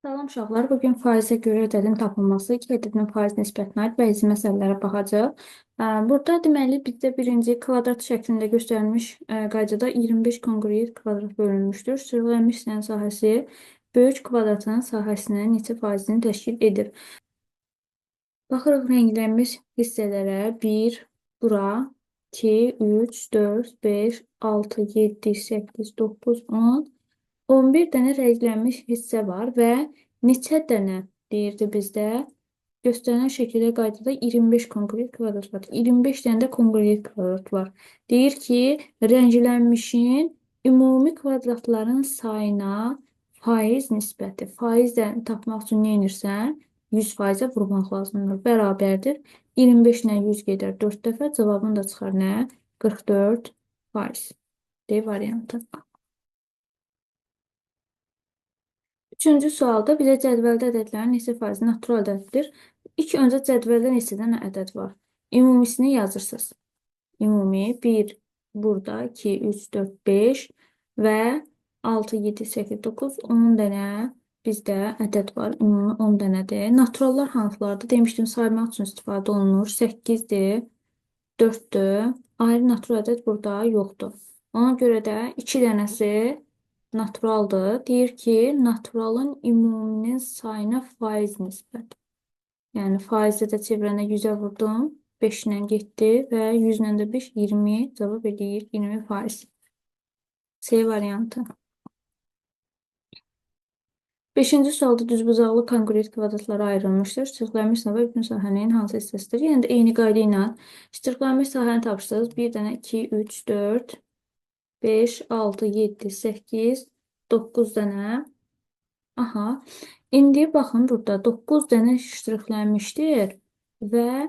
Salam uşaqlar, bugün faizə görə ədədin tapılması, iki ədədin faiz nisbətinə aid bəzi məsələlərə baxacağıq. Burada deməli bizdə birinci kvadrat şəklində göstərilmiş qaydada 25 konqruent kvadrat bölünmüşdür. Sıralənmiş hissənin sahəsi böyük kvadratın sahəsinin neçə faizini təşkil edir? Baxırıq rənglənmiş hissələrə 1, bura, 2, 3, 4, 5, 6, 7, 8, 9, 10, 11 dənə rənglənmiş hissə var və neçə dənə deyirdi bizdə? Göstərilən şəkildə qaydada 25 konqruent kvadrat var. 25 dənə də konqruent kvadrat var. Deyir ki, rənglənmişin ümumi kvadratların sayına faiz nisbəti. Faizlə tapmaq üçün nə edirsən? 100%-ə vurmaq lazımdır. Bərabərdir. 25 ilə 100 gedər 4 dəfə. Cavabın da çıxar nə? 44%. D variantı. Üçüncü sualda bizə cədvəldə ədədlərin neçə faizi natural ədəddir? İlk öncə cədvəldə neçə dənə ədəd var? Ümumisini yazırsınız. Ümumi 1 burada, 2, 3, 4, 5 və 6, 7, 8, 9, 10 dənə bizdə ədəd var. Ümumi 10 dənədir. Naturallar hansılardır? Demişdim, saymaq üçün istifadə olunur. 8-dir, 4-dür. Ayrı natural ədəd burada yoxdur. Ona görə də 2 dənəsi naturaldır. Deyir ki, naturalın ümuminin sayına faiz nisbəti. Yəni, faizə də çevirəndə 100-ə vurdum, 5 ilə getdi və 100 ilə də 5, 20 cavab eləyir, 20%. C variantı. Beşinci sualda düzbucaqlı konqruent kvadratlara ayrılmışdır. Çirklənmiş sahə bütün sahənin hansı hissəsidir? Yəni də eyni qayda ilə çirklənmiş sahəni tapırsınız. 1 dənə, 2, 3, 4, 5, 6, 7, 8, 9 dənə. Aha. İndi baxın burada 9 dənə ştrixlənmişdir və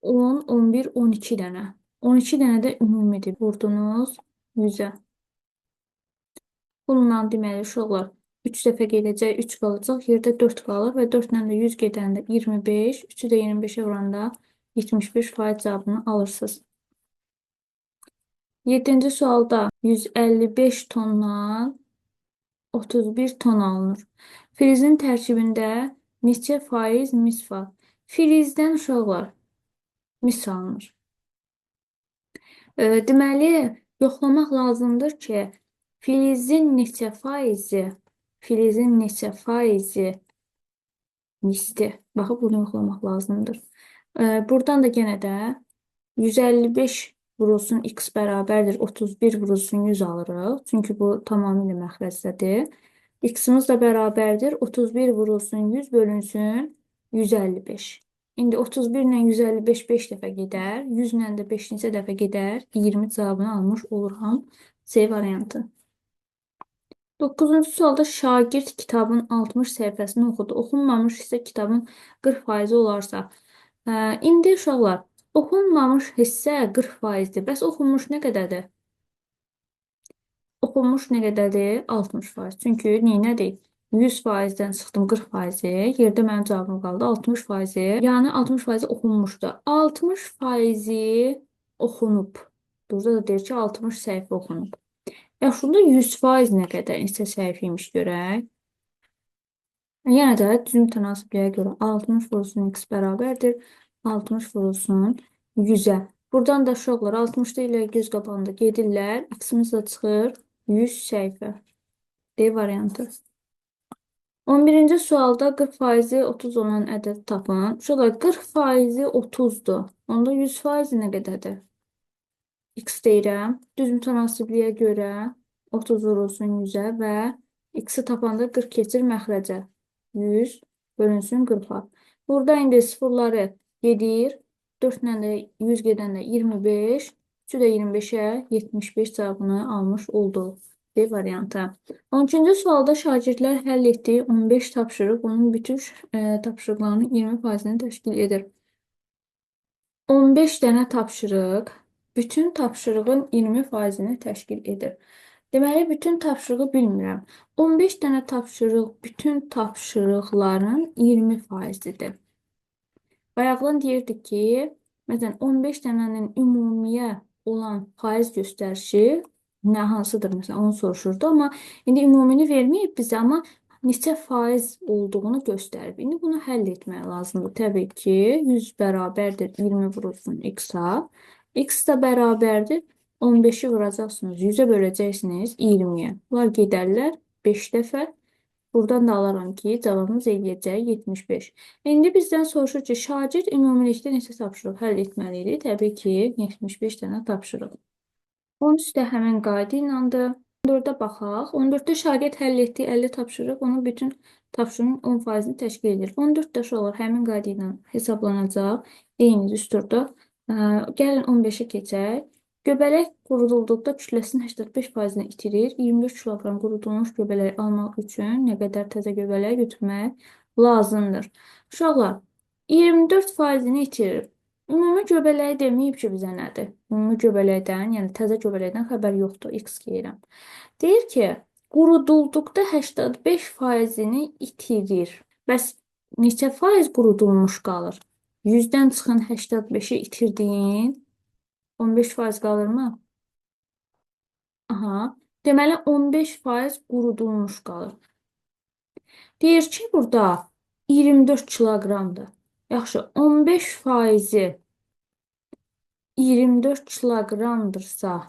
10, 11, 12 dənə. 12 dənə də ümumidir. Vurdunuz 100-ə. Bununla deməli uşaqlar 3 dəfə gedəcək, 3 qalacaq. Yerdə 4 qalır və 4 ilə də 100 gedəndə 25, 3-ü də 25-ə vuranda 75% cavabını alırsınız. 7-ci sualda 155 tondan 31 ton alınır. Filizin tərkibində neçə faiz mis var? Filizdən uşaqlar mis alınır. Deməli, yoxlamaq lazımdır ki, filizin neçə faizi, filizin neçə faizi misdir. Baxıb bunu yoxlamaq lazımdır. Buradan da yenə də 155 vurulsun x bərabərdir 31 vurulsun 100 alırıq. Çünki bu tamamilə məxrəcdədir. X-imiz də bərabərdir 31 vurulsun 100 bölünsün 155. İndi 31 ilə 155 5 dəfə gedər. 100 ilə də 5 neçə dəfə gedər? 20 cavabını almış oluram. C variantı. 9-cu sualda şagird kitabın 60 səhifəsini oxudu. Oxunmamış hissə kitabın 40% olarsa. İndi uşaqlar, oxunmamış hissə 40%-dir. Bəs oxunmuş nə qədərdir? Oxunmuş nə qədərdir? 60%. Çünki neynədir? 100%-dən çıxdım 40%. Yerdə mənim cavabım qaldı 60%. Yəni 60% oxunmuşdu. 60% oxunub. Burada da deyir ki, 60 səhifə oxunub. Yaxşı, onda 100% nə qədər neçə səhifə imiş görək. Yenə də düz mütənasibliyə görə 60 vurulsun x bərabərdir 60 vurulsun 100-ə. Buradan da uşaqlar 60 ilə göz qabağında gedirlər. X-imiz də çıxır 100 səhifə. D variantı. 11-ci sualda 40% 30 olan ədəd tapın. Uşaqlar 40% 30-dur. Onda 100% nə qədərdir? X deyirəm. Düz mütənasibliyə görə 30 vurulsun 100-ə və X-i tapanda 40 keçir məxrəcə. 100 bölünsün 40-a. Burada indi sıfırları gedir. 4 ilə də 100 gedəndə 25, 3-ü də 25-ə 75 cavabını almış olduq. D variantı. 12-ci sualda şagirdlər həll etdiyi 15 tapşırıq onun bütün tapşırıqlarının 20%-ni təşkil edir. 15 dənə tapşırıq bütün tapşırığın 20%-ni təşkil edir. Deməli, bütün tapşırığı bilmirəm. 15 dənə tapşırıq bütün tapşırıqların 20%-dir. Bayaqdan deyirdik ki, məsələn, 15 dənənin ümumiyə olan faiz göstərişi nə hansıdır? Məsələn, onu soruşurdu. Amma indi ümumini verməyib bizə, amma neçə faiz olduğunu göstərib. İndi bunu həll etmək lazımdır. Təbii ki, 100 bərabərdir 20 vurulsun x-a. X da bərabərdir 15-i vuracaqsınız, 100-ə böləcəksiniz 20-yə. Bunlar gedərlər 5 dəfə. Buradan da alaram ki, cavabımız eləyəcək 75. İndi bizdən soruşur ki, şagird ümumilikdə neçə tapşırıq həll etməli idi? Təbii ki, 75 dənə tapşırıq. 13 də həmin qayda ilədir. 14-ə baxaq. 14-də şagird həll etdiyi 50 tapşırıq onun bütün tapşırığın 10%-ni təşkil edir. 14 də uşaqlar həmin qayda ilə hesablanacaq. Eyni düsturda. Gəlin 15-ə keçək. Göbələk qurudulduqda kütləsinin 85%-ni itirir. 24 kiloqram qurudulmuş göbələk almaq üçün nə qədər təzə göbələk götürmək lazımdır? Uşaqlar, 24%-ni itirir. Ümumi göbələyi deməyib ki, bizə nədir? Ümumi göbələkdən, yəni təzə göbələkdən xəbər yoxdur. X deyirəm. Deyir ki, qurudulduqda 85%-ni itirir. Bəs neçə faiz qurudulmuş qalır? 100-dən çıxın 85-i itirdin. 15% qalır mı? Aha. Deməli 15% qurudulmuş qalır. Deyir ki, burada 24 kiloqramdır. Yaxşı, 15%-i 24 kiloqramdırsa,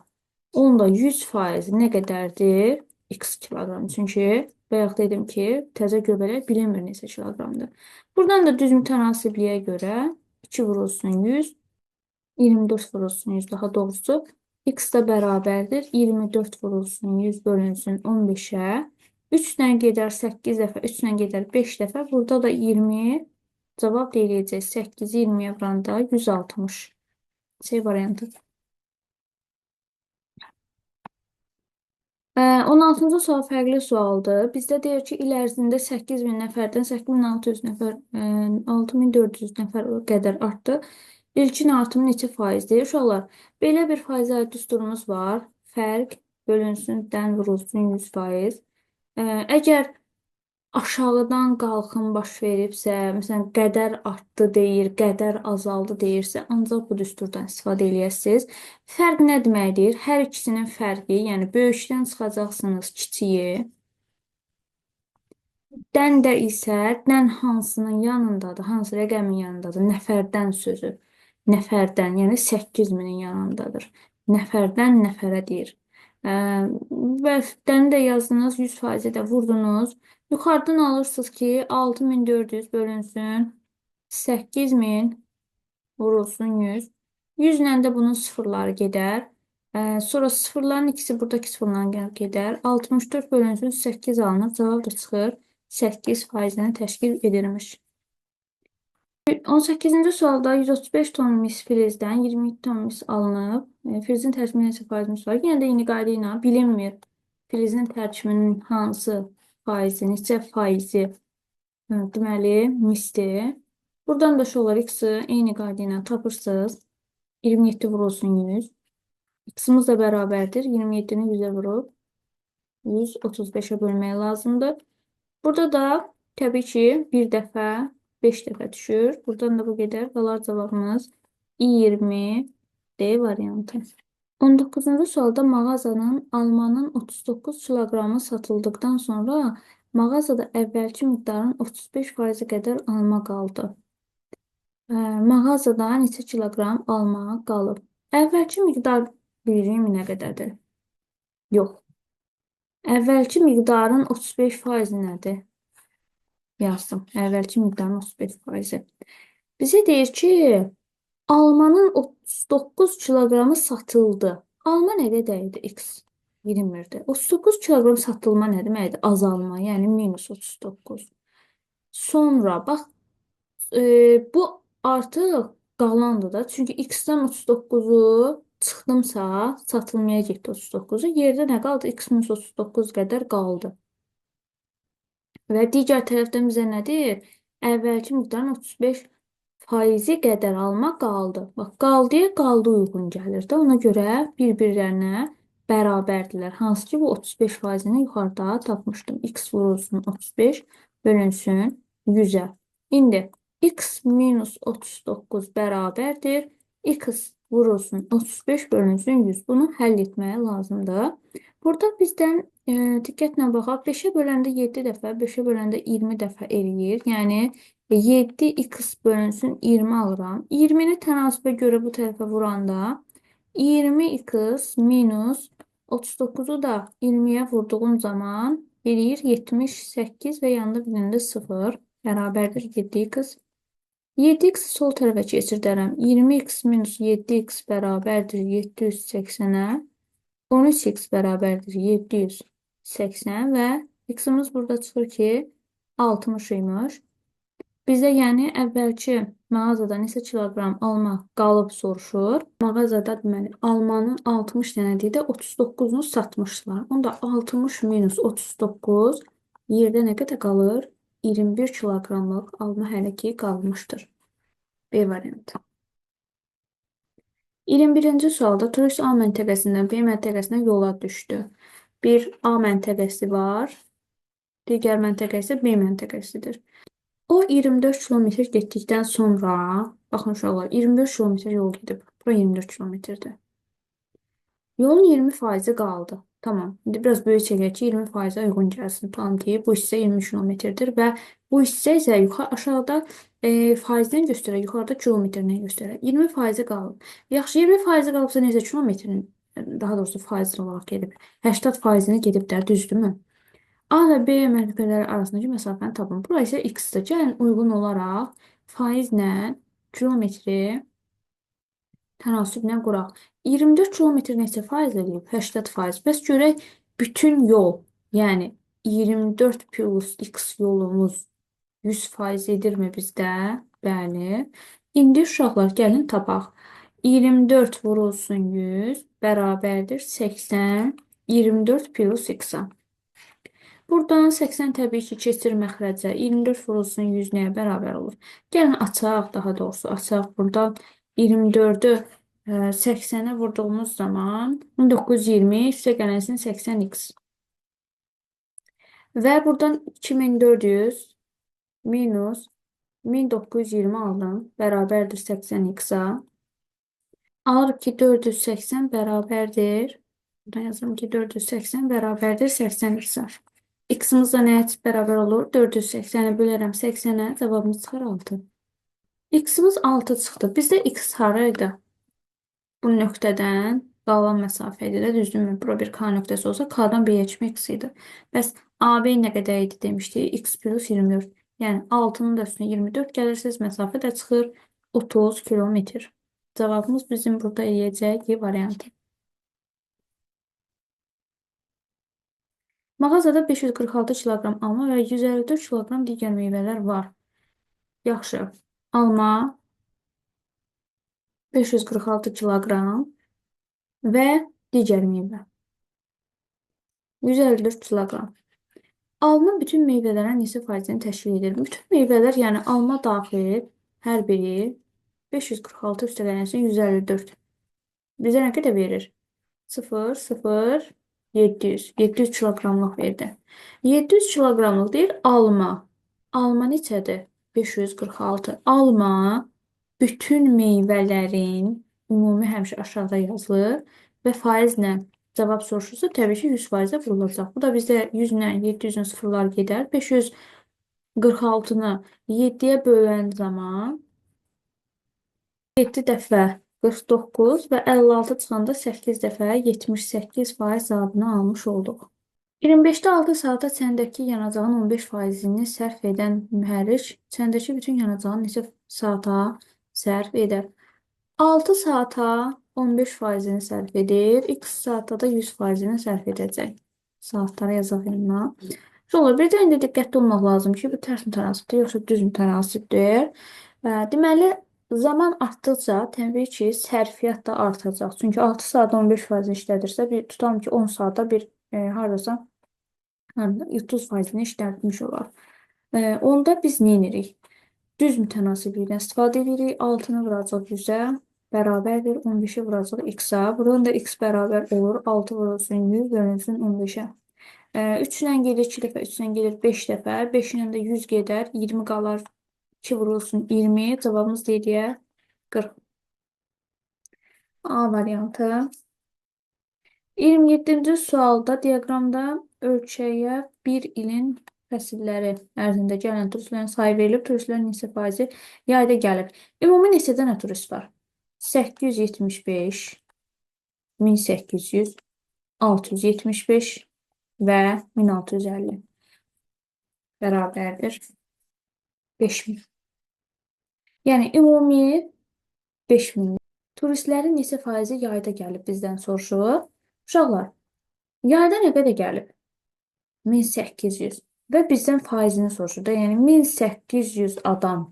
onda 100% nə qədərdir? X kiloqram. Çünki bayaq dedim ki, təzə göbələk bilinmir neçə kiloqramdır. Buradan da düz mütənasibliyə görə 2 vurulsun 100, 24 vurulsun 100 daha doğrusu. X da bərabərdir. 24 vurulsun 100 bölünsün 15-ə. 3 ilə gedər 8 dəfə, 3 ilə gedər 5 dəfə. Burada da 20 cavab deyiləcək. 8-i 20-yə vuranda 160. C variantı. 16-cı sual fərqli sualdır. Bizdə deyir ki, il ərzində 8.000 nəfərdən 8.600 nəfər, 6.400 nəfər qədər artdı. İlkin artım neçə faizdir? Uşaqlar, belə bir faizə aid düsturumuz var. Fərq bölünsün, dən vurulsun 100%. Əgər aşağıdan qalxım baş veribsə, məsələn, qədər artdı deyir, qədər azaldı deyirsə, ancaq bu düsturdan istifadə eləyəsiniz. Fərq nə deməkdir? Hər ikisinin fərqi, yəni böyükdən çıxacaqsınız kiçiyi. Dən də isə dən hansının yanındadır, hansı rəqəmin yanındadır? Nəfərdən sözü. Nəfərdən, yəni 8000-in yanındadır. Nəfərdən nəfərə deyir. Və dən də yazdınız, 100% də vurdunuz. Yuxarıdan alırsınız ki, 6400 bölünsün 8000 vurulsun 100. 100 ilə də bunun sıfırları gedər. Sonra sıfırların ikisi buradakı sıfırla gedər. 64 bölünsün 8 alınır. Cavab da çıxır. 8 faizini təşkil edirmiş. 18-ci sualda 135 ton mis filizdən 22 ton mis alınıb. Filizin tərkibində neçə faiz mis var? Yenə də eyni qayda ilə bilinmir. Filizin tərkibinin hansı faizi, neçə faizi deməli misdir. Buradan da uşaqlar x-i eyni qayda ilə tapırsınız. 27 vurulsun 100. X-imiz də bərabərdir. 27-ni 100-ə vurub 135-ə bölmək lazımdır. Burada da təbii ki, bir dəfə, 5 dəfə düşür. Buradan da bu gedər. Qalar cavabımız 20 D variantı. 19-cu sualda mağazanın almanın 39 kiloqramı satıldıqdan sonra mağazada əvvəlki miqdarın 35% qədər alma qaldı. Mağazada neçə kiloqram alma qalıb? Əvvəlki miqdar bilirəm nə qədərdir? Yox. Əvvəlki miqdarın 35% nədir? Yazdım. Əvvəlki miqdarın 35%. Bizə deyir ki, almanın 39 kiloqramı satıldı. Alma nə qədər idi? X bilinmirdi. 39 kiloqram satılma nə deməkdir? Azalma, yəni minus 39. Sonra bax, bu artıq qalandır da. Çünki X-dən 39-u çıxdımsa, satılmaya getdi 39-u. Yerdə nə qaldı? X minus 39 qədər qaldı. Və digər tərəfdən bizə nə deyir? Əvvəlki miqdarın 35% qədər alma qaldı. Bax, qaldıya qaldı uyğun gəlir də. Ona görə bir-birlərinə bərabərdirlər. Hansı ki, bu 35%-ni yuxarıda tapmışdım. X vurulsun 35 bölünsün 100-ə. İndi x minus 39 bərabərdir. X vurulsun 35 bölünsün 100. Bunu həll etməyə lazımdır. Burada bizdən diqqətlə baxaq. 5-ə böləndə 7 dəfə, 5-ə böləndə 20 dəfə eləyir. Yəni 7x bölünsün 20 alıram. 20-ni tənasübə görə bu tərəfə vuranda 20x minus 39-u da 20-yə vurduğum zaman eləyir 78 və yanında birində 0 bərabərdir 7x. 7x sol tərəfə keçirdərəm. 20x minus 7x bərabərdir 780-ə. 13x bərabərdir 780 və x-imiz burada çıxır ki 60 imiş. Bizə yəni əvvəlki mağazada neçə kiloqram alma qalıb soruşur. Mağazada deməli almanın 60 dənə idi, 39-unu satmışlar. Onda 60 minus 39 yerdə nə qədər qalır? 21 kiloqramlıq alma hələ ki qalmışdır. B variantı. 21-ci sualda turist A məntəqəsindən B məntəqəsinə yola düşdü. Bir A məntəqəsi var, digər məntəqə isə B məntəqəsidir. O 24 kilometr getdikdən sonra, baxın uşaqlar, 24 kilometr yol gedib. Bura 24 kilometrdir. Yolun 20%-i qaldı. Tamam. İndi biraz böyük çəkək ki, 20%-ə uyğun gəlsin. Tutalım ki, bu hissə 20 kilometrdir və bu hissə isə yuxarı aşağıda faizdən göstərir, yuxarıda kilometrlə göstərir. 20%-i qalıb. Yaxşı, 20%-i qalıbsa necə kilometrin, daha doğrusu faiz olaraq gedib? 80%-ni gedib də, düzdürmü? A və B məntəqələri arasındakı məsafəni tapın. Bura isə x-dir. Gəlin uyğun olaraq faizlə kilometri tənasüblə quraq. 24 kilometr neçə faiz eləyib? 80%. Bəs görək bütün yol, yəni 24 plus x yolumuz 100% edirmi bizdə? Bəli. İndi uşaqlar gəlin tapaq. 24 vurulsun 100 bərabərdir 80 24 plus x-a. Buradan 80 təbii ki keçir məxrəcə. 24 vurulsun 100 nəyə bərabər olur? Gəlin açaq, daha doğrusu açaq. Buradan 24-ü 80-ə vurduğumuz zaman 1920 üstə gələnsin 80x. Və buradan 2400 minus 1920 aldım. Bərabərdir 80x-a. Alırıq ki 480 bərabərdir. Buradan yazıram ki 480 bərabərdir 80x-a. X-imiz də nəyə bərabər olur? 480-i bölərəm 80-ə, cavabımız çıxar 6. X-imiz 6 çıxdı. Bizdə x haraydı? Bu nöqtədən qalan məsafə idi də, düzdürmü? Bura bir K nöqtəsi olsa, K-dan B-yə kimi x idi. Bəs AB nə qədər idi demişdik? X plus 24. Yəni 6-nın da üstünə 24 gəlirsiniz, məsafə də çıxır 30 kilometr. Cavabımız bizim burada eləyəcək Y variantı. Mağazada 546 kiloqram alma və 154 kiloqram digər meyvələr var. Yaxşı. Alma 546 kiloqram və digər meyvə 154 kiloqram. Alma bütün meyvələrin neçə faizini təşkil edir? Bütün meyvələr, yəni alma daxil hər biri 546 üstələnsin 154. Bizə nə qədər verir? 0, 0, 700. 700 kiloqramlıq verdi. 700 kiloqramlıq deyir alma. Alma neçədir? 546. Alma bütün meyvələrin ümumi həmişə aşağıda yazılır və faizlə cavab soruşursa təbii ki 100%-ə vurulacaq. Bu da bizdə 100 ilə 700-ün sıfırlar gedər. 546-nı 7-yə bölən zaman 7 dəfə 49 və 56 çıxanda 8 dəfə 78% cavabını almış olduq. 25-də 6 saata çəndəki yanacağın 15%-ni sərf edən mühərrik çəndəki bütün yanacağın neçə saata sərf edər? 6 saata 15%-ni sərf edir. X saatda da 100%-ni sərf edəcək. Saatları yazaq yanına. Sonra bir də indi diqqətli olmaq lazım ki, bu tərs mütənasibdir, yoxsa düz mütənasibdir. Deməli, zaman artdıqca təbii ki, sərfiyyat da artacaq. Çünki 6 saat 15% işlədirsə, bir tutalım ki, 10 saata bir hardasa 30%-ni işlətmiş olar. Onda biz nə edirik? Düz mütənasiblikdən istifadə edirik. 6-nı vuracaq 100-ə, bərabərdir 15-i vuracaq x-a. Buradan da x bərabər olur. 6 vurulsun 100 bölünsün 15-ə. 3 ilə gedir 2 dəfə, 3 ilə gedir 5 dəfə. 5 ilə də 100 gedər, 20 qalar. 2 vurulsun 20. Cavabımız deyə 40. A variantı. 27-ci sualda diaqramda ölkəyə bir ilin fəsilləri ərzində gələn turistlərin sayı verilib. Turistlərin neçə faizi yayda gəlib? Ümumi neçə dənə turist var? 875, 1800, 675 və 1650 bərabərdir 5000. Yəni ümumi 5000. Turistlərin neçə faizi yayda gəlib bizdən soruşur. Uşaqlar, yayda nə qədər gəlib? 1800. Və bizdən faizini soruşur da. Yəni 1800 adam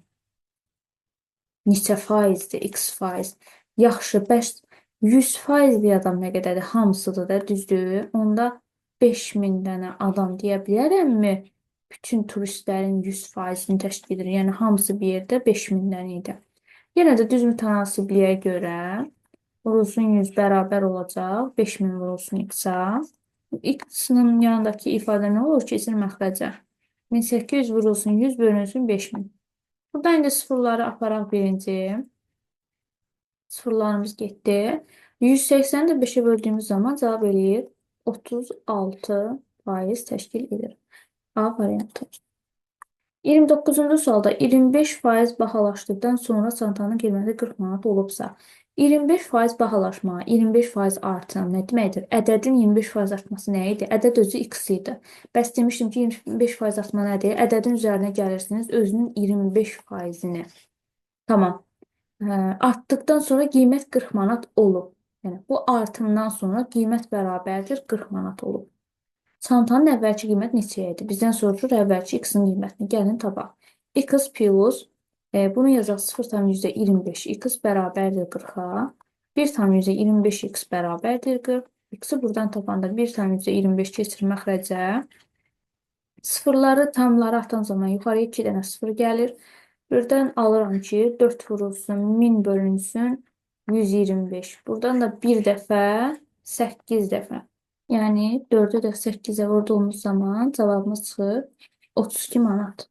neçə faizdir? X faiz. Yaxşı, bəs 100 faizli adam nə qədərdir? Hamısıdır da, düzdür? Onda 5000 dənə adam deyə bilərəmmi? Bütün turistlərin 100 faizini təşkil edir. Yəni hamısı bir yerdə 5000 dənə idi. Yenə də düz mütənasibliyə görə vurulsun 100 bərabər olacaq. 5000 vurulsun x-a. X-ın yanındakı ifadə nə olur? Keçir məxrəcə. 1800 vurulsun 100 bölünsün 5000. Buradan indi sıfırları aparaq birinci. Sıfırlarımız getdi. 180-i də 5-ə böldüyümüz zaman cavab eləyir 36 faiz təşkil edir. A variantı. 29-cu sualda 25% bahalaşdıqdan sonra çantanın qiyməti 40 manat olubsa, 25% bahalaşma, 25% artım nə deməkdir? Ədədin 25% artması nə idi? Ədəd özü x idi. Bəs demişdim ki, 25% artma nədir? Ədədin üzərinə gəlirsiniz, özünün 25%-ni. Tamam. Artdıqdan sonra qiymət 40 manat olub. Yəni bu artımdan sonra qiymət bərabərdir 40 manat olub. Çantanın əvvəlki qiyməti neçə idi? Bizdən soruşur əvvəlki x-in qiymətini. Gəlin tapaq. X plus, bunu yazaq 0,25 x bərabərdir 40-a. 1,25 x bərabərdir 40. X-i buradan tapanda 1,25 keçir məxrəcə. Sıfırları tamları atan zaman yuxarıya 2 dənə sıfır gəlir. Birdən alıram ki, 4 vurulsun, 1000 bölünsün 125. Buradan da bir dəfə, 8 dəfə. Yəni 4-ü də 8-ə vurduğumuz zaman cavabımız çıxır 32 manat.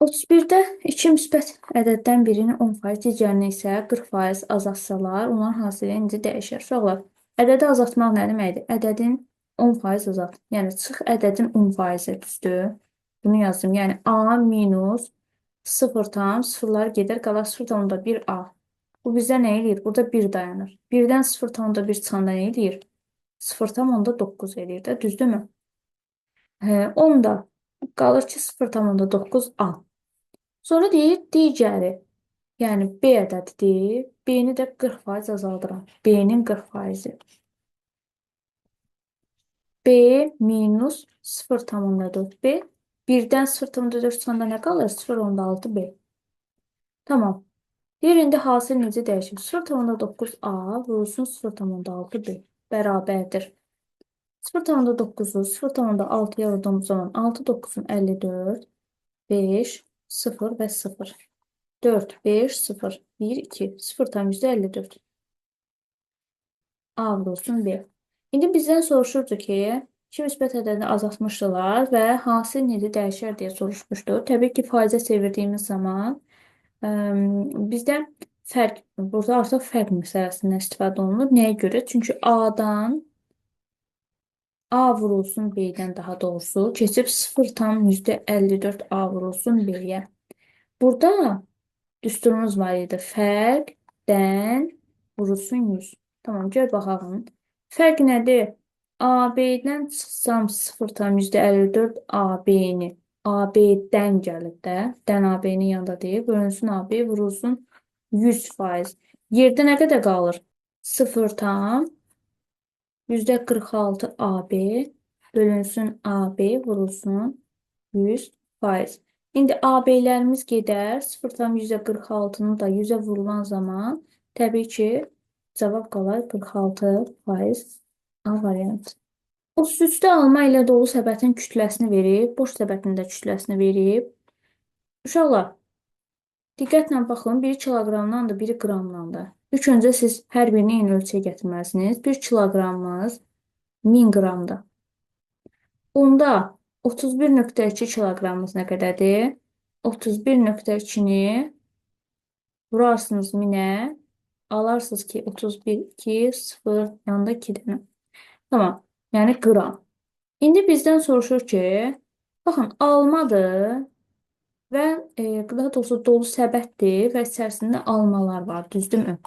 31-də iki müsbət ədəddən birini 10%, digərini isə 40% azaltsalar, onların hasili necə dəyişər? Uşaqlar, ədədi azaltmaq nə deməkdir? Ədədin 10% azalt. Yəni çıx ədədin 10%-i düzdür. Bunu yazdım. Yəni A minus 0 tam sıfırlar gedər, qalar 0,1 A. Bu bizdə nə eləyir? Burada 1 dayanır. 1-dən 0,1 çıxanda nə eləyir? 0,9 eləyir də, düzdürmü? 10 da qalır ki 0,9 A. Sonra deyir digəri, yəni B ədədidir. B-ni də 40% azaldıram. B-nin 40%-i. B minus 0,4 B. 1-dən 0,4 çıxanda nə qalır? 0,6 B. Tamam. Deyir indi hasil necə dəyişir? 0,9 A vurulsun 0,6 B bərabərdir. 0,9-u 0,6-ya vurduğumuz zaman 6 9-un 54, 5, 0 və 0. 4, 5, 0, 1, 2, 0,54. A vurulsun B. İndi bizdən soruşurdu ki, iki müsbət ədədini azaltmışdılar və hasil necə dəyişər deyə soruşmuşdu. Təbii ki, faizə çevirdiyimiz zaman bizdə fərq, burada artıq fərq məsələsindən istifadə olunur. Nəyə görə? Çünki A-dan A vurulsun B-dən daha doğrusu keçib 0,54 A vurulsun B-yə. Burada düsturumuz var idi. Fərqdən vurulsun 100. Tamam, gəl baxalım. Fərq nədir? AB-dən çıxsam 0,54 AB-ni. AB-dən gəlib də. Dən AB-nin yanında deyil. Bölünsün AB, vurulsun 100%. Yerdə nə qədər qalır? 0,46 AB bölünsün AB vurulsun 100%. İndi AB-lərimiz gedər. 0,46-nı da 100-ə vurulan zaman təbii ki, cavab qalar 46% A variantı. 33-də alma ilə dolu səbətin kütləsini verib, boş səbətin də kütləsini verib. Uşaqlar, diqqətlə baxın, biri kiloqramdandır, biri qramdandır. İlk öncə siz hər birini eyni ölçüyə gətirməlisiniz. 1 kiloqramımız 1000 qramdır. Onda 31,2 kiloqramımız nə qədərdir? 31,2-ni Vurarsınız 1000'ə. Alarsınız ki 31, 2, 0, yanında 2 dənə. Tamam. Yəni qram. İndi bizdən soruşur ki, baxın almadır və daha doğrusu dolu səbətdir və içərisində almalar var, düzdürmü?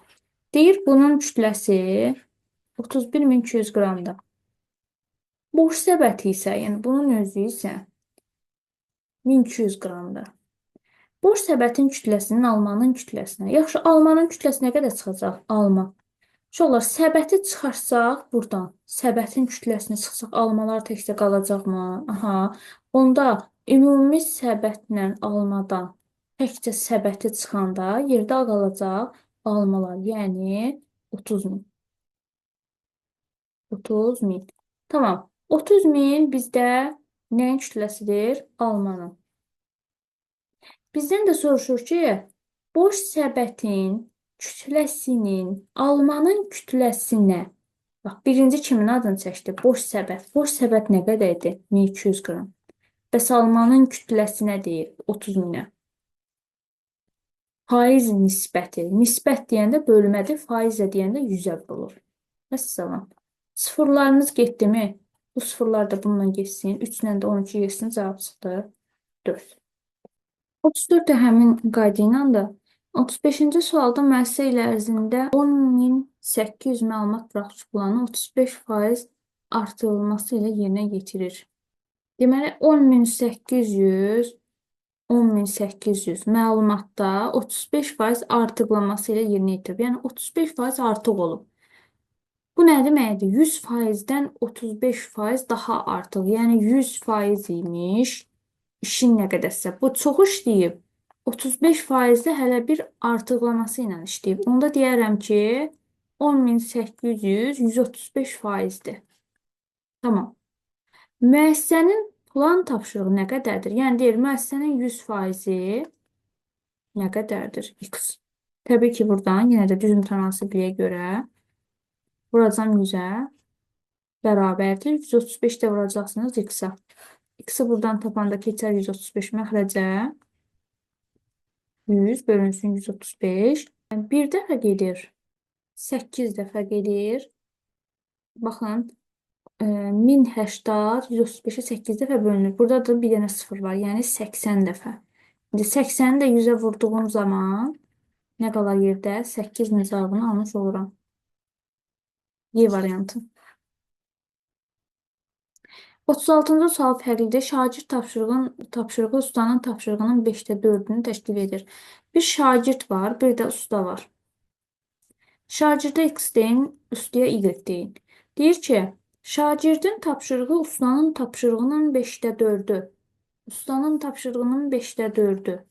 Deyir bunun kütləsi 31.200 qramdır. Boş səbəti isə, yəni bunun özü isə 1200 qramdır. Boş səbətin kütləsinin almanın kütləsinə. Yaxşı, almanın kütləsi nə qədər çıxacaq? Alma. Uşaqlar, səbəti çıxarsaq buradan, səbətin kütləsini çıxsaq, almalar təkcə qalacaqmı? Aha. Onda ümumi səbətlə almadan təkcə səbəti çıxanda yerdə qalacaq almalar. Yəni 30.000. 30.000. Tamam. 30.000 bizdə nəyin kütləsidir? Almanın. Bizdən də soruşur ki, boş səbətin kütləsinin almanın kütləsinə. Bax, birinci kimin adını çəkdi? Boş səbət. Boş səbət nə qədər idi? 1200 qram. Bəs almanın kütləsinə deyir 30.000-ə. Faiz nisbəti. Nisbət deyəndə bölmədir, faizlə deyəndə 100-ə vurulur. Vəssalam. Sıfırlarınız getdimi? Bu sıfırlar da bununla getsin. 3 ilə də 12 getsin. Cavab çıxdı 4. 34 də həmin qayda ilə də. 35-ci sualda müəssisə ilə ərzində 10.800 məlumat buraxılış planı 35% artırılması ilə yerinə yetirir. Deməli 10.800 10.800 məlumatda 35% artıqlaması ilə yerinə yetirib. Yəni 35% artıq olub. Bu nə deməkdir? 100%-dən 35% daha artıq. Yəni 100% imiş. İşin nə qədərsə. Bu çox işləyib. 35%-də hələ bir artıqlaması ilə işləyib. Onda deyərəm ki, 10.800 135%-dir. Tamam. Müəssisənin plan tapşırığı nə qədərdir? Yəni deyir, müəssisənin 100%-i nə qədərdir? X. Təbii ki, buradan yenə də düz mütənasibliyə görə vuracam 100-ə bərabərdir. 135 də vuracaqsınız X-a. X-i buradan tapanda keçər 135 məxrəcə. 100 bölünsün 135. Bir dəfə gedir. 8 dəfə gedir. Baxın, 1080 135-ə 8 dəfə bölünür. Burada da bir dənə sıfır var. Yəni 80 dəfə. İndi 80-i də 100-ə vurduğum zaman nə qalar yerdə? 8000 cavabını almış oluram. Y variantı. 36-cı sual fərqlidir. Şagird tapşırığı ustanın tapşırığının 5-də 4-ünü təşkil edir. Bir şagird var, bir də usta var. Şagirdə X deyin, ustaya Y deyin. Deyir ki, şagirdin tapşırığı ustanın tapşırığının 5-də 4-ü. Ustanın tapşırığının 5-də 4-ü.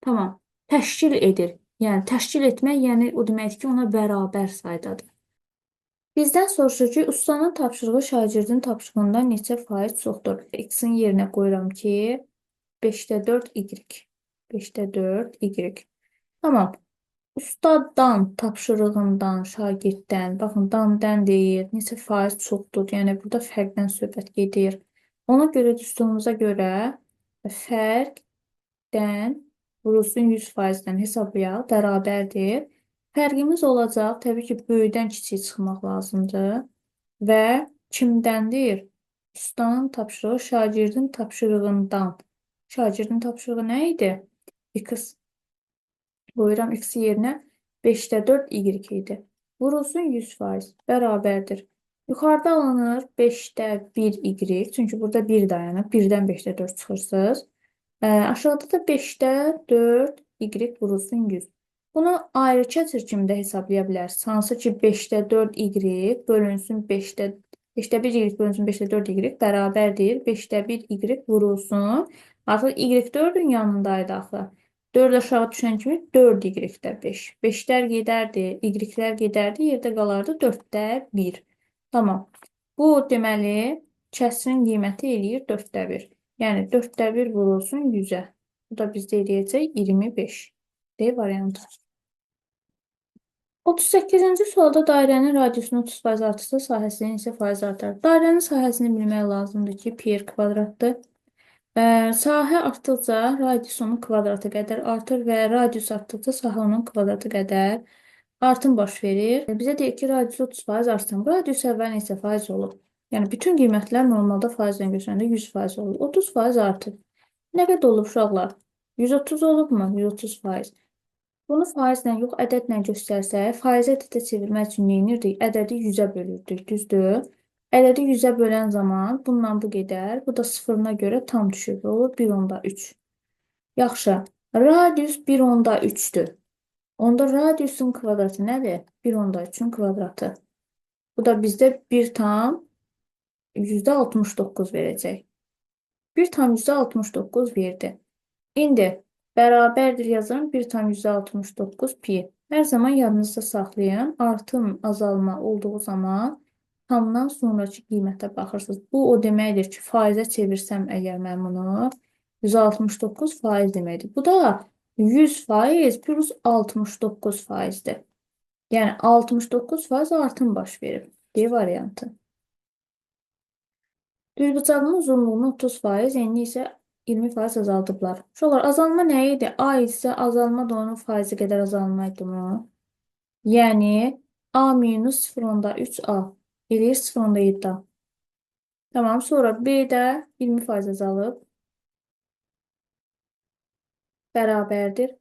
Tamam. Təşkil edir. Yəni təşkil etmək, yəni o deməkdir ki, ona bərabər saydadır. Bizdən soruşur ki, ustanın tapşırığı şagirdin tapşırığından neçə faiz çoxdur? X-in yerinə qoyuram ki, 5-də 4 Y. 5-də 4 Y. Tamam. Ustadan, tapşırığından, şagirddən, baxın, dan, dən deyir, neçə faiz çoxdur. Yəni, burada fərqdən söhbət gedir. Ona görə düsturumuza görə fərqdən vurulsun 100%-dən hesablayaq, bərabərdir. Fərqimiz olacaq, təbii ki, böyükdən kiçik çıxmaq lazımdır. Və kimdəndir? Ustanın tapşırığı şagirdin tapşırığından. Şagirdin tapşırığı nə idi? X. Qoyuram x yerinə 5-də 4 y idi. Vurulsun 100% bərabərdir. Yuxarıda alınır 5-də 1 y. Çünki burada 1 dayanıb. 1-dən 5-də 4 çıxırsınız. Aşağıda da 5-də 4 y vurulsun 100. Bunu ayrı kəsir kimi də hesablaya bilərsiniz. Hansı ki 5-də 4 y bölünsün 5-də 5-də 1 y bölünsün 5-də 4 y bərabərdir. 5-də 1 y vurulsun. Artıq y 4-ün yanındaydı axı. 4 aşağı düşən kimi 4 y-də 5. 5-lər gedərdi, y-lər gedərdi, yerdə qalardı 4-də 1. Tamam. Bu deməli kəsirin qiyməti eləyir 4-də 1. Yəni 4-də 1 vurulsun 100-ə. Bu da bizdə eləyəcək 25. D variantı. 38-ci sualda dairənin radiusunu 30% artırsa, sahəsinin isə faiz artar. Dairənin sahəsini bilmək lazımdır ki, pi r kvadratdır. Sahə artdıqca radius onun kvadratı qədər artır və radius artdıqca sahə onun kvadratı qədər artım baş verir. Bizə deyir ki, radius 30% artsın. Radius əvvəl neçə faiz olub? Yəni, bütün qiymətlər normalda faizlə göstərəndə 100% olur. 30% artır. Nə qədər olub uşaqlar? 130 olubmu? 130%. Bunu faizlə yox, ədədlə göstərsək, faizi ədədə çevirmək üçün nə edirdik? Ədədi 100-ə bölürdük, düzdür? Ədədi 100-ə bölən zaman bununla bu gedər. Bu da sıfırına görə tam düşür. Olur 1,3. Yaxşı. Radius 1,3-dür. Onda radiusun kvadratı nədir? 1,3-ün kvadratı. Bu da bizdə 1,69 verəcək. 1,69 verdi. İndi bərabərdir yazıram 1,69 pi. Hər zaman yadınızda saxlayın. Artım, azalma olduğu zaman tamdan sonraki qiymətə baxırsınız. Bu o deməkdir ki, faizə çevirsəm əgər mən bunu 169 faiz deməkdir. Bu da 100% plus 69 faizdir. Yəni 69% artım baş verib. D variantı. Düzbucaqlının uzunluğunu 30%, enini isə 20% azaldıblar. Uşaqlar, azalma nə idi? A isə azalma da onun faizi qədər azalma idi mı? Yəni A minus 0,3A eləyir 0,7A. Tamam, sonra B də 20% azalıb. Bərabərdir.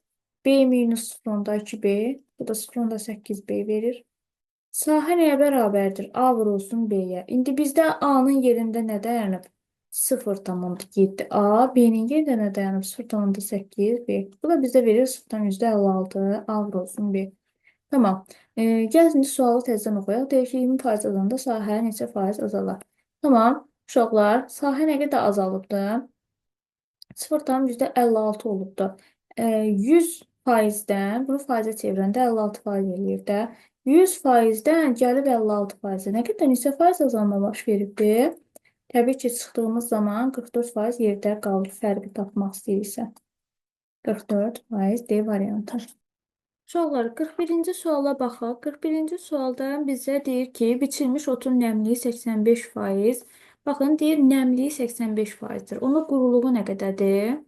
B minus 0,2B, bu da 0,8B verir. Sahə nəyə bərabərdir? A vurulsun B-yə. İndi bizdə A-nın yerində nə dayanıb? 0,7A. B-nin yerində nə dayanıb? 0,8B. Bu da bizdə verir 0,56 A vurulsun B. Tamam. Gəl indi sualı təzədən oxuyaq. Deyir ki, 20% azalanda sahə neçə faiz azalar? Tamam. Uşaqlar, sahə nə qədər azalıbdır? 0,56 olubdur. 100%-dən bunu faizə çevirəndə 56% eləyir də. 100%-dən gəlib 56%-ə. Nə qədər neçə faiz azalma baş veribdir? Təbii ki, çıxdığımız zaman 44% yerdə qalır. Fərqi tapmaq istəyirsə. 44% D variantı. Uşaqlar, 41-ci suala baxaq. 41-ci sualda bizə deyir ki, biçilmiş otun nəmliyi 85%. Baxın, deyir, nəmliyi 85%-dir. Onun quruluğu nə qədərdir?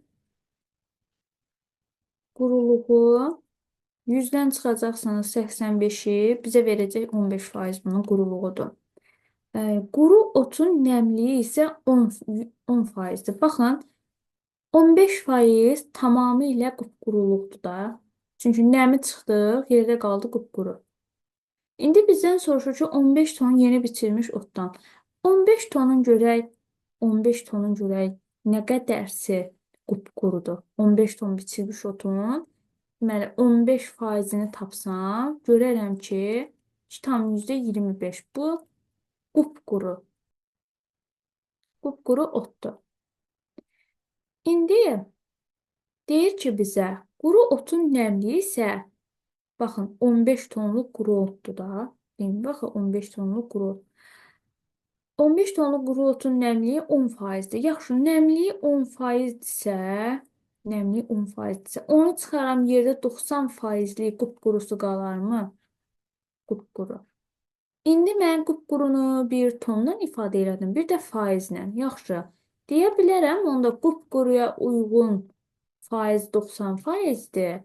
Quruluğu 100-dən çıxacaqsınız 85-i, bizə verəcək 15% bunun quruluğudur. Quru otun nəmliyi isə 10%-dir. Baxın, 15% tamamilə qupquruluqdur da. Çünki nəmi çıxdıq, yerdə qaldı qupquru. İndi bizdən soruşur ki, 15 ton yeni biçilmiş otdan. 15 tonun görək, 15 tonun görək nə qədərsi qupqurudur. 15 ton biçilmiş otun, deməli 15%-ni tapsam, görərəm ki, 2,25. Bu qupquru. Qupquru otdur. İndi deyir ki bizə, quru otun nəmliyi isə, baxın, 15 tonluq quru otdur da. Deyim, baxın, 15 tonluq quru ot. 15 tonluq quru otun nəmliyi 10%-dir. Yaxşı, nəmliyi 10%-dirsə, nəmliyi 10%-dirsə, onu çıxaram yerdə 90%lik qupqurusu qalarmı? Qupquru. İndi mən qupqurunu bir tonla ifadə elədim, bir də faizlə. Yaxşı, deyə bilərəm, onda qupquruya uyğun faiz 90%-dir.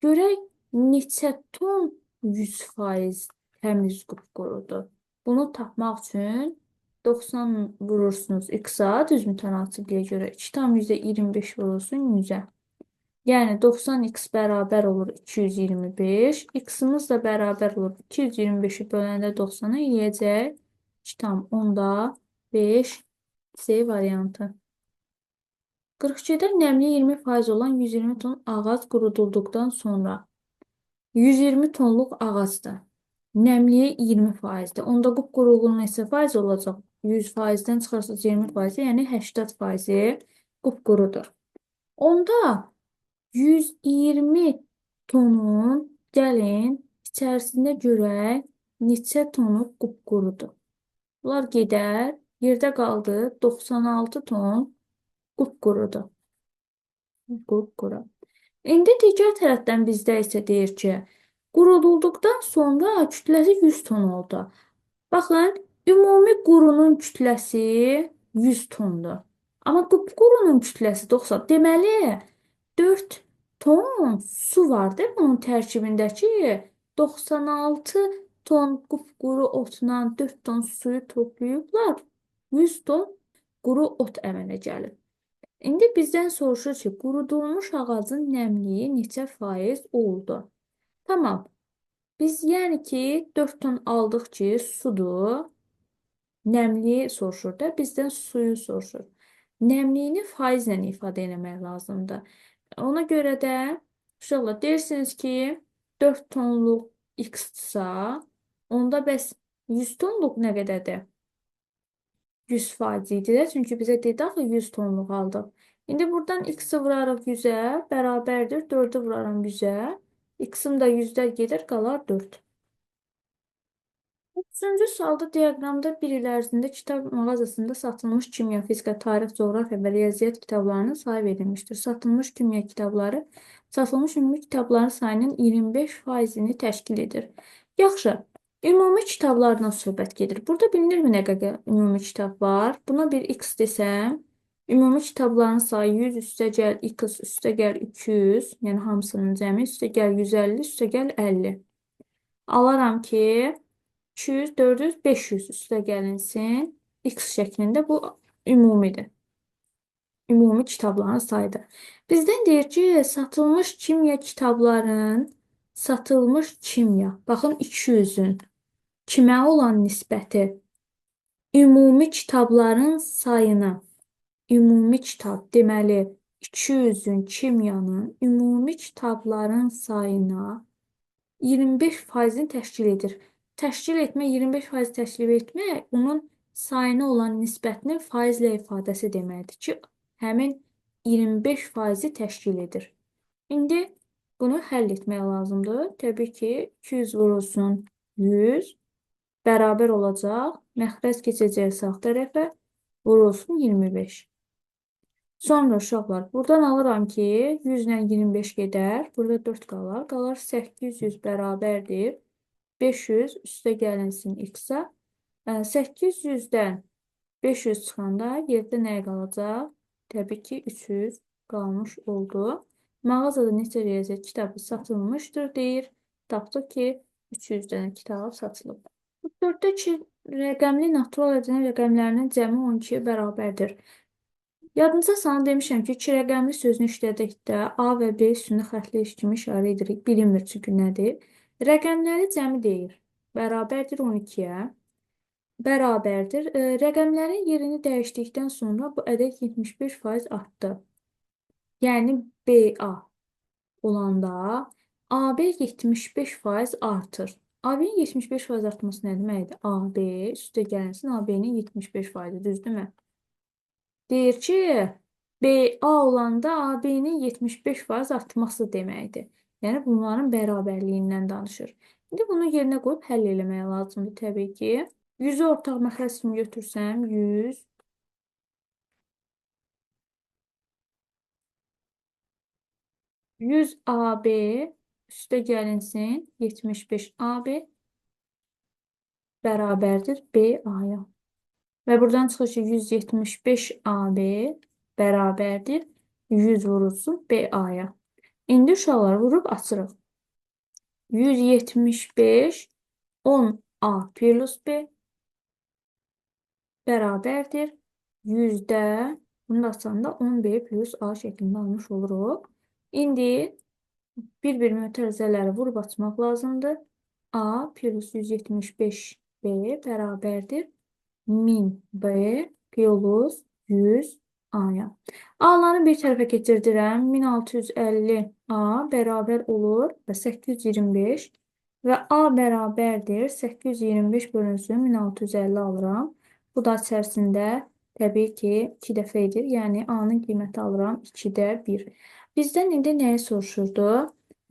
Görək neçə ton 100% təmiz qupqurudur. Bunu tapmaq üçün 90 vurursunuz x-a, düz mütənasibliyə görə 2,25 vurulsun 100-ə. Yəni 90x bərabər olur 225. X-imiz də bərabər olur 225-i böləndə 90-a eləyəcək 2,5 C variantı. 42-də nəmli 20% olan 120 ton ağac qurudulduqdan sonra 120 tonluq ağacdır. Nəmliyi 20%-dir. Onda qupquruluğun neçə faiz olacaq? 100%-dən çıxarsınız 20%, yəni 80%-i qupqurudur. Onda 120 tonun gəlin içərisində görək neçə tonu qupqurudur. Bunlar gedər, yerdə qaldı 96 ton qupqurudur. Qupquru. İndi digər tərəfdən bizdə isə deyir ki, qurudulduqdan sonra kütləsi 100 ton oldu. Baxın, ümumi qurunun kütləsi 100 tondur. Amma qupqurunun kütləsi 90. Deməli, 4 ton su var değil mi? Bunun tərkibindəki 96 ton qupquru otla 4 ton suyu toplayıblar. 100 ton quru ot əmələ gəlir. İndi bizdən soruşur ki, qurudulmuş ağacın nəmliyi neçə faiz oldu? Tamam. Biz yəni ki, 4 ton aldıq ki, sudur. Nəmliyi soruşur da, bizdən suyu soruşur. Nəmliyini faizlə ifadə eləmək lazımdır. Ona görə də, uşaqlar, deyirsiniz ki, 4 tonluq x-dırsa, onda bəs 100 tonluq nə qədərdir? 100% idi də, çünki bizə dedi axı 100 tonluq aldıq. İndi buradan x-i vurarıq 100-ə, bərabərdir 4-ü vuraram 100-ə. X-im də 100-də gedir, qalar 4. Üçüncü sualda diaqramda bir il ərzində kitab mağazasında satılmış kimya, fizika, tarix, coğrafiya və riyaziyyat kitablarının sayı verilmişdir. Satılmış kimya kitabları satılmış ümumi kitabların sayının 25%-ni təşkil edir. Yaxşı, ümumi kitablardan söhbət gedir. Burada bilinirmi nə qədər ümumi kitab var? Buna bir x desəm, ümumi kitabların sayı 100 üstə gəl x üstə gəl 200, yəni hamısının cəmi üstə gəl 150 üstə gəl 50. Alaram ki, 200, 400, 500 üstə gəlinsin. X şəklində bu ümumidir. Ümumi kitabların sayıdır. Bizdən deyir ki, satılmış kimya kitabların, satılmış kimya, baxın 200-ün kimə olan nisbəti ümumi kitabların sayına, ümumi kitab, deməli 200-ün kimyanın ümumi kitabların sayına 25%-ni təşkil edir. Təşkil etmək, 25% təşkil etmək, bunun sayına olan nisbətinin faizlə ifadəsi deməkdir ki, həmin 25%-i təşkil edir. İndi bunu həll etmək lazımdır. Təbii ki, 200 vurulsun 100 bərabər olacaq. Məxrəc keçəcək sağ tərəfə, vurulsun 25. Sonra uşaqlar, buradan alıram ki, 100 ilə 25 gedər. Burada 4 qalar. Qalar 800 bərabərdir. 500 üstə gəlinsin x-a. 800-dən 500 çıxanda yerdə nə qalacaq? Təbii ki, 300 qalmış oldu. Mağazada neçə riyaziyyat kitabı satılmışdır deyir. Tapdıq ki, 300 dənə kitab satılıb. 4-də 2 rəqəmli natural ədədin rəqəmlərinin cəmi 12-yə bərabərdir. Yadınıza sana demişəm ki, 2 rəqəmli sözünü işlədikdə A və B üstünü xətli kimi işarə edirik. Bilinmir çünki nədir? Rəqəmləri cəmi deyir. Bərabərdir 12-yə. Bərabərdir. Rəqəmlərin yerini dəyişdikdən sonra bu ədəd 75% artdı. Yəni BA olanda AB 75% artır. AB-nin 75% artması nə deməkdir? AB üstə gəlinsin AB-nin 75%, düzdürmü? Deyir ki, BA olanda AB-nin 75% artması deməkdir. Yəni bunların bərabərliyindən danışır. İndi bunu yerinə qoyub həll eləmək lazımdır təbii ki. 100-ü ortaq məxrəc kimi götürsəm, 100 100 AB üstə gəlinsin 75 AB bərabərdir BA-ya. Və buradan çıxır ki, 175 AB bərabərdir 100 vurulsun BA-ya. İndi uşaqlar vurub açırıq. 175 10A plus B bərabərdir 100-də, bunu da açanda 10B plus A şəklində almış oluruq. İndi bir-bir mötərizələri vurub açmaq lazımdır. A plus 175B bərabərdir 1000B plus 100 A-ya. A-ları bir tərəfə keçirdirəm. 1650 A bərabər olur və 825 və A bərabərdir 825 bölünsün 1650 alıram. Bu da içərisində təbii ki 2 dəfə edir. Yəni A-nın qiyməti alıram 2-də 1. Bizdən indi nəyi soruşurdu?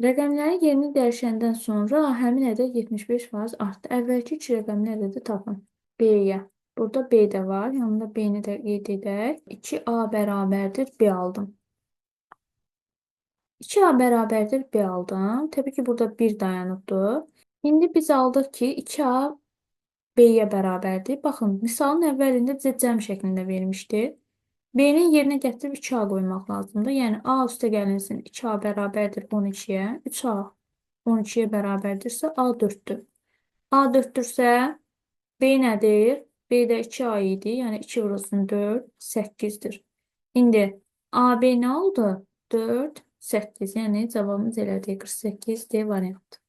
Rəqəmlərin yerini dəyişəndən sonra həmin ədəd 75% artdı. Əvvəlki iki rəqəmli ədədi tapın. B-yə. Burada B də var. Yanında B-ni də qeyd edək. 2A bərabərdir B aldım. 2A bərabərdir B aldım. Təbii ki, burada 1 dayanıbdır. İndi biz aldıq ki, 2A B-yə bərabərdir. Baxın, misalın əvvəlində bizə cəm şəklində vermişdi. B-nin yerinə gətirib 2A qoymaq lazımdır. Yəni A üstə gəlinsin 2A bərabərdir 12-yə. 3A 12-yə bərabərdirsə A 4-dür. A 4-dürsə B nədir? B də 2A idi. Yəni 2 vurulsun 4, 8-dir. İndi AB nə oldu? 4, 8. Yəni cavabımız elədir. 48 D variantı.